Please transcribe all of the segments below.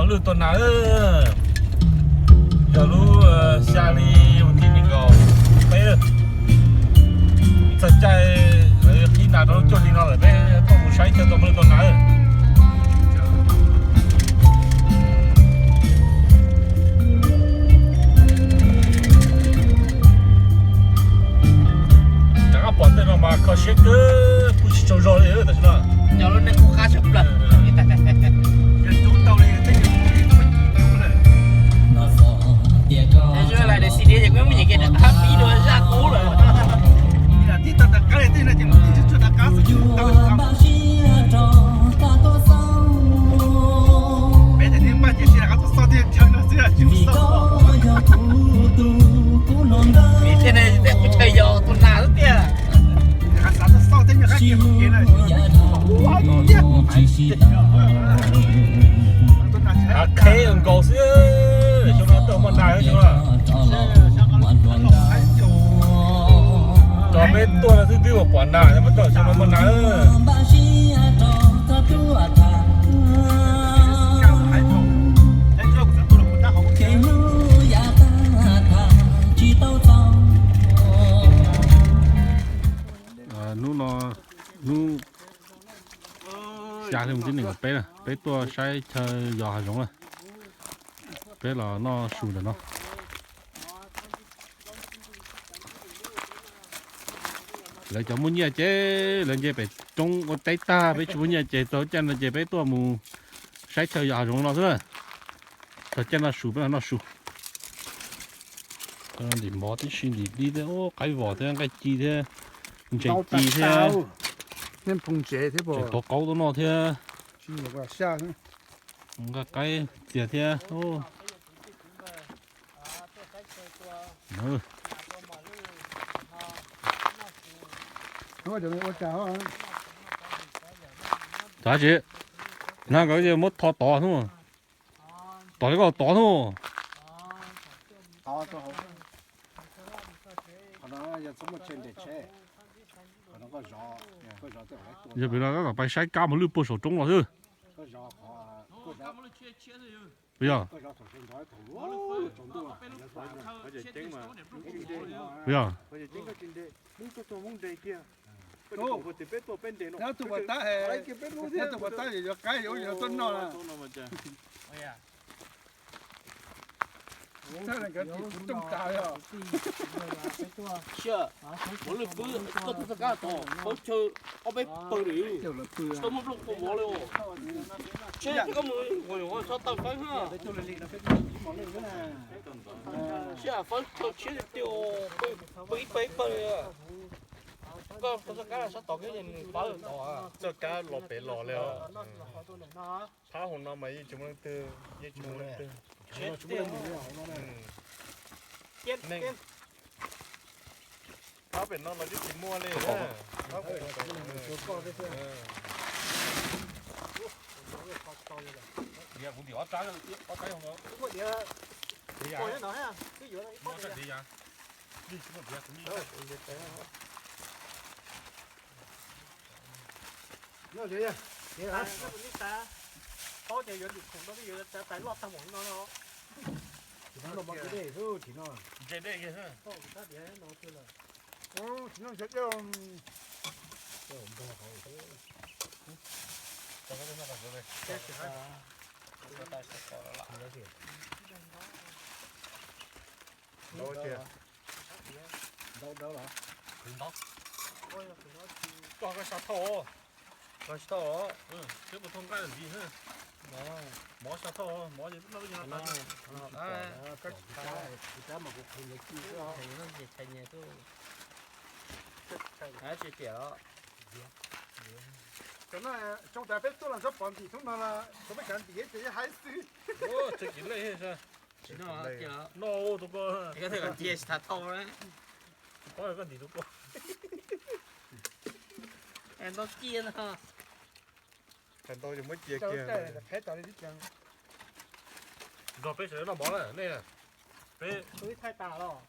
Mos lwj tua nas, yog lub xya hli vas thib nees nkaum peb, txog caij lawv qhib nas rau lub cuaj hli no lawm, peb tuaj mus saib chaw tua mos lwj tua nas. Rov qab pom tej no mas kho siab kawg, kuj tsis tsaug zog li tam sim no. Nyob lub neej kuj qab tshaj plaws. Lais de xi diab ces kuj muaj nyiam kiag rov qab pib dua zaj qub lawm. Vim tej no tej qub chaw yog tua nas xwb tiag. Qheb nkaus xwb, xyoo no tuaj muaj nas xyoo no. Cov peb tuaj no xwb twb pom nas, mas tuaj xyoo no muaj nas. Hnub no, hnub xya hli vas thib nees nkaum peb na, peb tuaj saib chaw yos hav zoov na. Peb los noj su ntawm no. Lawv cov muaj nyiaj ces lawv nce pem roob ua teb tag, peb tsis muaj nyiaj ces txog caij no ces peb tuaj mus saib chaw yos hav zoov no xwb na. Txog caij noj su peb los noj su. Ntim mov tib si, ntim dib thiab, qaib vos thiab, nqaij ci thiab, ntses ci thiab, tseem tuav qaub tuaj noj thiab, nqaij qaib txias thiab. Tsis, nag nkawd muab tho tod hnub, tod li koj tod hnub. Yog pem no koj kom pais saib kab mos lwj puag saum roob los xwb. Puas yog? Puas yog? Sia, mos lwj pw, koj tuaj txog kab tod, fawb chaw ob peb pawg li, tsis tau muaj nplooj kua mov li os. Tsheb koj mus xyov tau fawb na. Sia, fawb chaw tsheb tiag tiag, pw ib pawg ib pawg li. Koj tuaj txog kab sab tod, koj nws pab tod. Txoj kab los pem los li os. Phab hauv no mas yeej tsis muaj leej twg, yeej tsis muaj leej twg. Phab pem no los twb tsis muaj li. Kuv ntim ob rab, ob rab hauv no. Paub ces yuav ntim khoom rau, yuav tais loj tag npaum li no no. Ntse dej kiag. Ntau tiag. Ntau dawb los. Koj, koj xa thauj. Koj xa thauj. Thiab puas thauj nqaij ntxiv. Mov xa thauj, mov ces no. Tsis tiam os. Cov no xyoo tas peb tuaj los tsob pov ntim thoob no los tsuas peb kav ntim ces yeej haib xwb. Tsis noj, noj tus ko. Koj thiaj kom cia tsis tas thauj na. Paub koj ntim tus ko. Ntau cia no. Thaij ntau ces muab cia kiag. Nrog peb sawv daws noj mov na nej. Peb thaij tas los.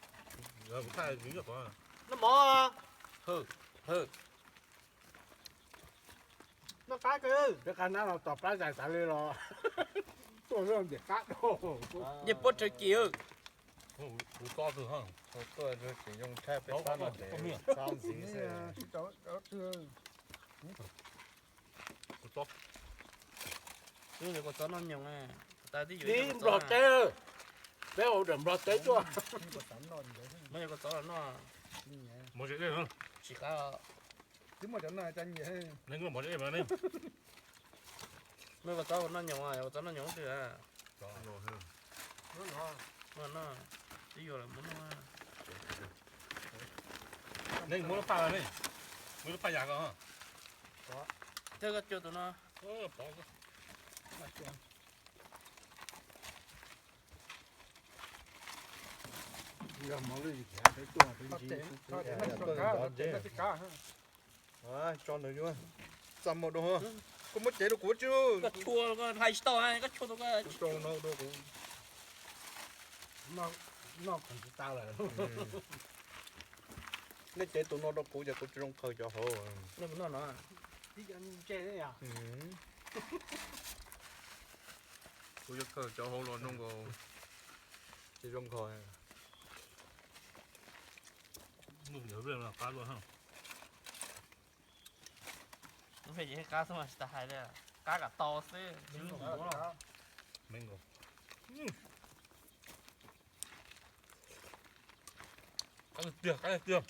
Kuv thaij nws nyob tod. Noj mov. Hwm, hwm. Noj qab kawg. Peb qab nab los tos plab zais tas li los. Yeej puab rhawv kis. Kuv txob twg ha? Tuaj tseem zoo tshaj peb pab no ntev. Txob ntxiv xwb. Kuv txob. Twb yog kua txob noj nyoos, tib nplog teb, peb ua daim nplog teb tuaj. Muab kua txob los noj. Mov tsis qab. Twb muaj cov no cov nyiam. Neeg muaj mov tsis qab ne. Muab kua txob noj nyoos, kua txob noj nyoos twg. Muab noj, twb yuav lawm muab noj. Neeg muab lub phaj ne, muab lub phaj yas ko. Thawj koj cua tus no. Yog mov lwj ces peb tuaj peb ntsib. Tso nws yuav txaj muag dua. Koj muab cev rau kuv tsis. Koj tshua koj hais tsis tau, koj tshua tau koj. Noj khoom tsis tau lawm. Nej cev tus no rau kuv ces kuv tsis zoo khaws cov hauv. Kuv yuav khaws cov hauv los zoo nkaus, tsis zoo khaws. Qab xwb mas tsis tas hais li, qab kom tau xwb. Qab tiag, qab tiag.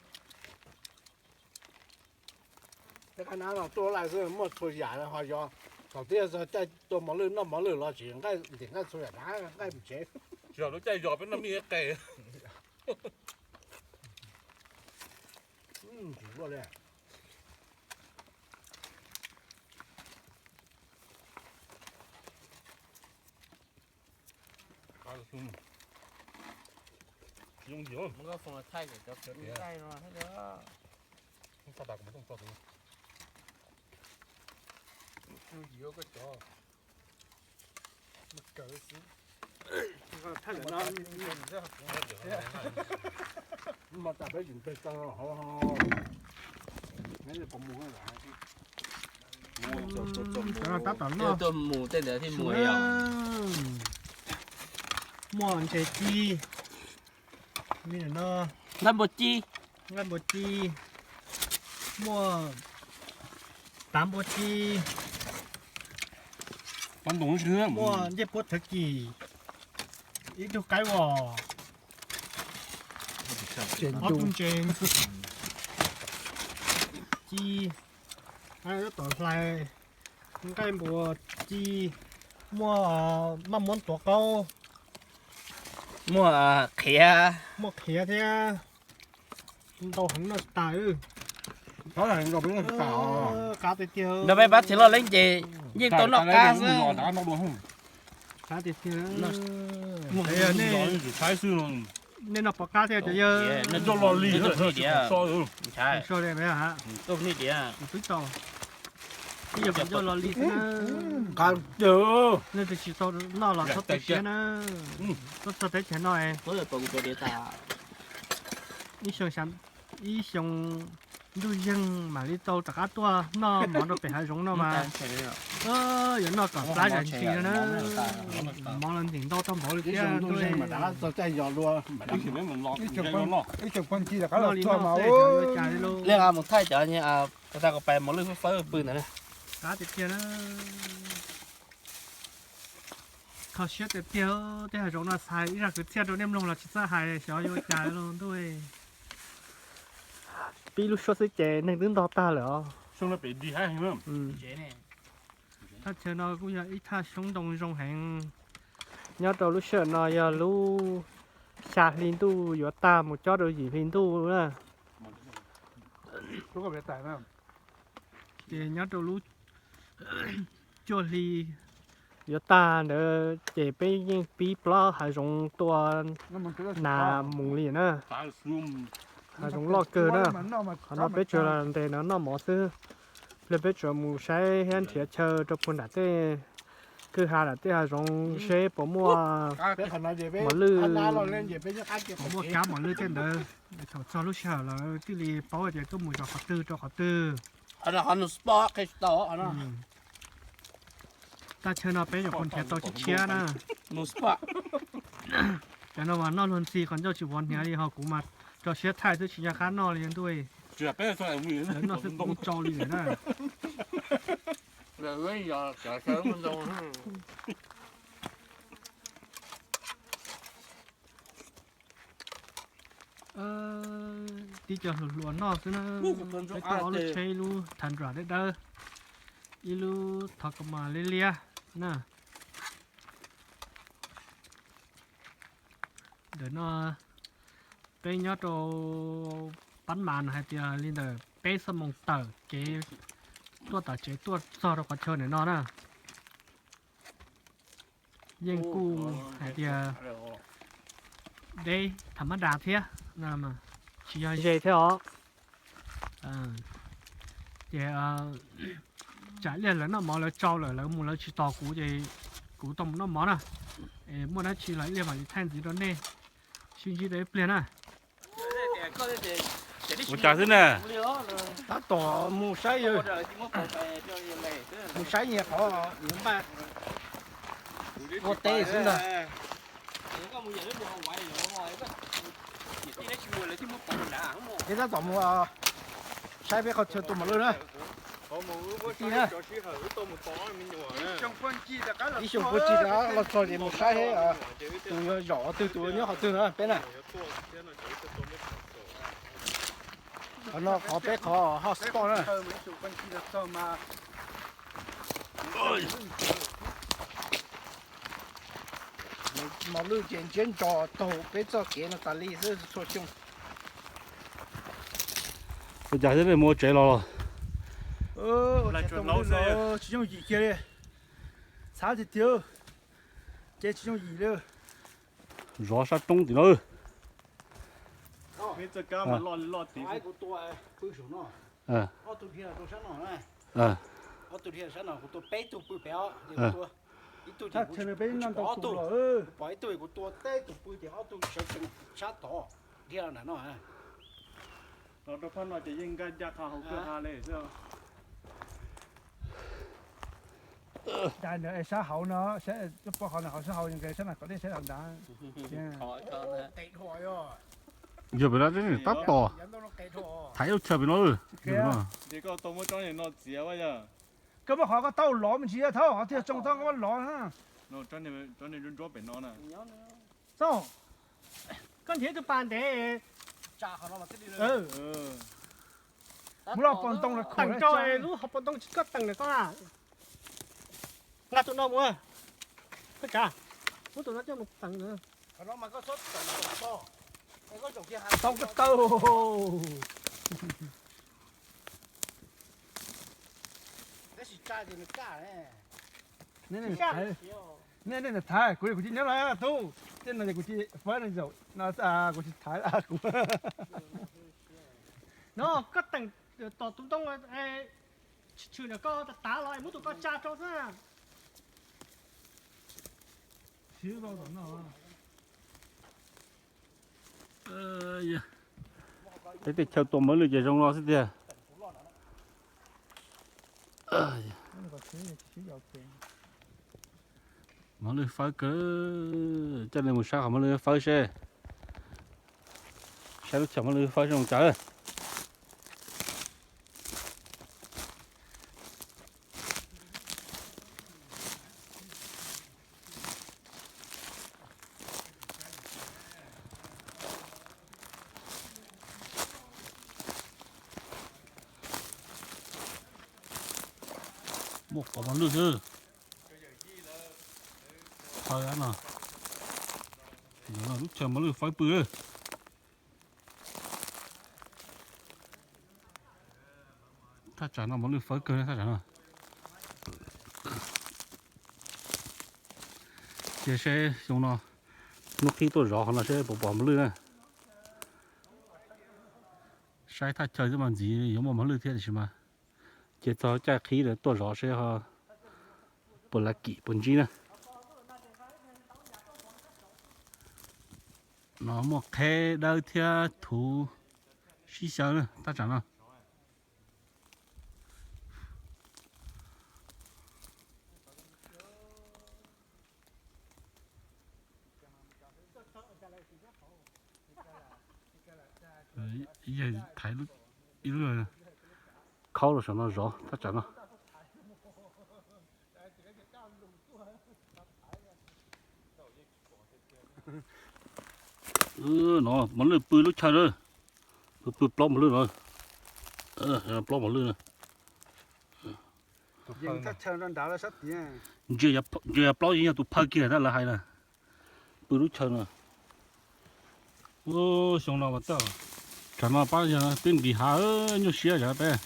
Peb qab nab los tuaj lawm xwb, muaj txhua yam ho yog thaum twg caij tua mos lwj noj mos lwj los tsis nqaij, ntim nqaij txhua yam dab nqaij mus tsev. Tsis yog lub caij yog peb noj mij qe. Tsis luaj li. Zoo nkauj foom los thaij cov nqaij no thiab. Thaij lawm no. Tab tom noj. Tuaj mus tej ntawd thiaj mus yog. Muaj ntses ci, nqaij npua ci, nqaij npua ci, muaj tav npua ci, muaj ncej puab thawv kis, ib tug qaib os, ob tug ntses ci, tab tom hlais, nqaij npua ci, muaj maj muab tuav qaub, muaj qhiav, muaj qhiav thiab. Ntau heev noj tsis tas. Qab tiag tiag. Nrog peb pab txiv loj leeb ces yeej tau noj qab xwb. Qab tiag tiag. Nej noj pom qab thiab cov yawg. Ncauj los li, ncauj los li. Twb tau. Ib yam ncauj los li xwb. Nej twb tsis tau noj los txhob tu siab na. Tuaj txog teb chaws no, ib xyoo, ib xyoo ntuj yeeg mam li tau rov qab tuaj noj mov rau pem hav zoov no mas yuav noj kom plab zam ntshis no na. Mov los ntim ntau tau npaum li thiab. Ib xyoo pog nti rov qab los txog mas ua cas li. Mus thaij cov tas kom pais mos lwj fawb fawb pw ntawd na. Qab tiag tiag na. Kho siab tiag tiag, tej hav zoov no txhais ib zaj kwv txhiaj rau nej mloog los tsis txawj hais xyov yuav ua cas li ntuj. Pib lub suab xwb ces neeg twb ntog tag lawm os. Thaj chaw no kuj yog ib thaj xyoob ntoo zoo heev. Nyob rau lub sij hawm no yog lub xya hli ntuj yuav tag mus cob rau yim hli ntuj na. Ces nyob rau lub cuaj hli yuav tag ntawd ces peb yeej pib plob hav zoov tua nas mus li na. Hav zoov loj kawg na. Qhov no peb tsuas los nres no noj mov xwb. Pliag peb tsuas mus saib thiab nrhiav chaw rau puag nram tej kwj ha nram tej hav zoov seb puas muaj mos lwj, muaj kab mos lwj tej ntawd. Thaum txog lub sij hawm lawm thiaj li paub tias tuaj mus zov qhov twg rau qhov twg. Qhov no qhov nws spot qhia tsis tau. Qhov no, Thaj chaw no peb nyuam qhuav nrhiav tau tshiab tshiab na. Cov no mas noj luag ntxhi qhov ncauj tsis pov hniav li, ho kuv mas tso siab thaij xwb tsis nco qab noj li ntuj. Lawv noj xwb kuv kuj tsau li lawm na. Tib co hluas hluas noj xwb na. Peb tuaj ob lub tsheb, ib lub Tundra dawb dawb, ib lub Tacoma liab liab na. Ntawm no peb nyob rau Pab Mas hais tias li ntawm peb xuab moos tawm kev tuaj tom tsev tuaj txog rau qhov chaw ntawm no na. Yeej kuj hais tias deb tham mab das thiab, tsis yog ze thiab os. Ces tsam liaj lawv noj mov lawv tsau lawm lawv mus lawv tsis tos kuv ces kuv tau mus noj mov na. Es muaj dab tsi los ib pliag mam li thaij ntxiv rau nej sib ntsib rau ib pliag na. Ua cas xwb na? Tab tom mus saib yawg, mus saib nyias qhov nyias npaj ua teb xwb ntag. Peb tab tom mus saib peb qhov chaw tua mos lwj na. Tij na, ib xyoo puag tsis los txog ces mus saib tus yuav zaum qhov twg tus yuav nyob qhov twg na peb na. Qhov no qhov peb qhov hotspot na. Mos lwj ces ntsiab ntso taug peb txoj kev no tas li xwb txhua xyoo. Ua cas thiab nej mus ua tsev los los? Tsis yooj yim kiag li. Txhav tiag tiag. Ces tsis yooj yim li. Zov sab roob tim no. Ob tug dhia rau sab no na. Ob tug dhia sab no kuv tua peb tug pw pem os. Ib tug ces kuv pom ob tug, kuv pom ib tug kuv tua teb tus pw ces ob tug sawv tsees sab tod dhia los nram no. Los rau phab no ces yeej nkag ncaj qha hauv kwj ha li xwb. Sab hauv no, sab hauv no, sab hauv nkaus sab no kom dej saib los nrad. Yog pem no tab tom thaiv lub chaw pem no. Koj muab qhov koj tau lov me ntsis thaub qhov twg tsoo tau koj muab lov na. Txo, koj nrhiav tus pas ntev. Muab lub pob ntoo los khuam tso, lub hauv pob ntoo tsis koj teem lawm koj. Nqa tus no mus, koj tsav, muab tus no coj mus teem. Tau koj taw. Nej, nej thaiv, kuv, kuv tsis nyob no tub, tej no kuv tsis fawb no zaum no, kuv tsis thaiv kuv. No koj teem tom tus ntoo, tshwm ntawm koj tav los muab tus koj tsa rau xwb. Peb tej chaw tua mos lwj ces zoo no xwb tiag. Mos lwj fawb kawg, coj nej mus saib qhov mos lwj fawb seb. Saib lub chaw mos lwj fawb zoo cas. Muaj qhov mos lwj xwb. Fawb no, lub chaw mos lwj fawb pw. Thaj tsam no mos lwj fawb kawg thaj tsam no. Ces seb xyoo no hnub qhib tuaj zov qhov no seb puas pom mos lwj na. Saib thaj chaw xwb mas ntxiv yuav muaj mos lwj thiab tiam sis mas ces txog caij qhib tuaj zov seb puas lav kim puas ntsib na. No muaj qheb dawb thiab thuv sib xyaw na thaj tsam no. Thaiv ib lub, khaub rau saum no zov thaj tsam no. No mos lwj pw lub chaw na, pw pw plaub mos lwj no, plaub mos lwj na. Ntsia yog plaub yeej yog tus phawj kiag tab lawv hais na. Pw lub chaw no. Xyoo no mas, tsam no pab yog peb nqis hav nyuaj siab yog peb.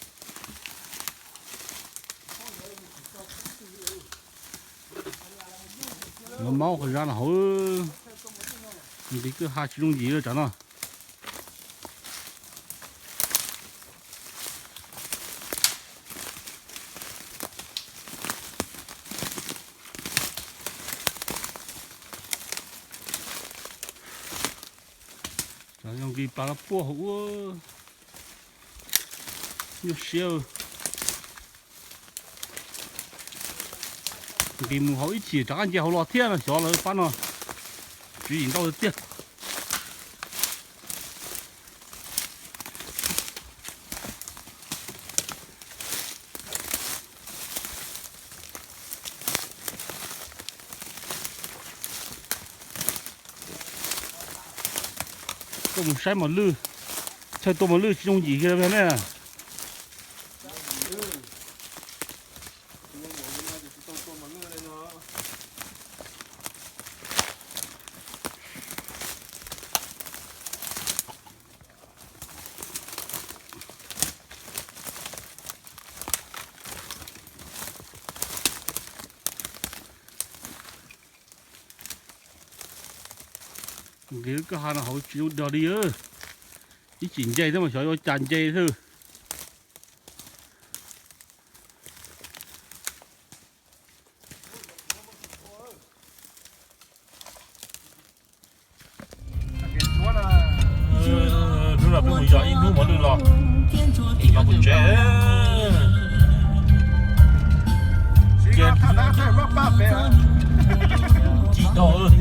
Maub qhov zab no hauv, nqis kwj ha tsis yooj yim tsam no. Nqis plas no puaj hauv ua nyuaj siab. Nqis mus hauv ib chim rov qab nce hauv los thiab no, xyov lawv pab no tswv yim ntau tiag. Koj mus saib mos lwj, chaw tua mos lwj tsis yooj yim kiag ne. Nqis lub kwj ha no hauv tsis zoo dog li, ib chim nce thiab mas xyov yuav cas nce xwb. Hnub no peb mus yos ib hnub mos lwj los, los kuv tsev. Ci dog.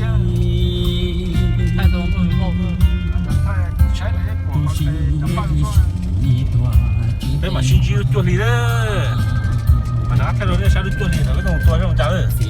Peb mam sib ntsib lub cuaj hli na. Mas rov qab thaij rau nej saib lub cuaj hli ntawd peb mus tua zoo cas lawm.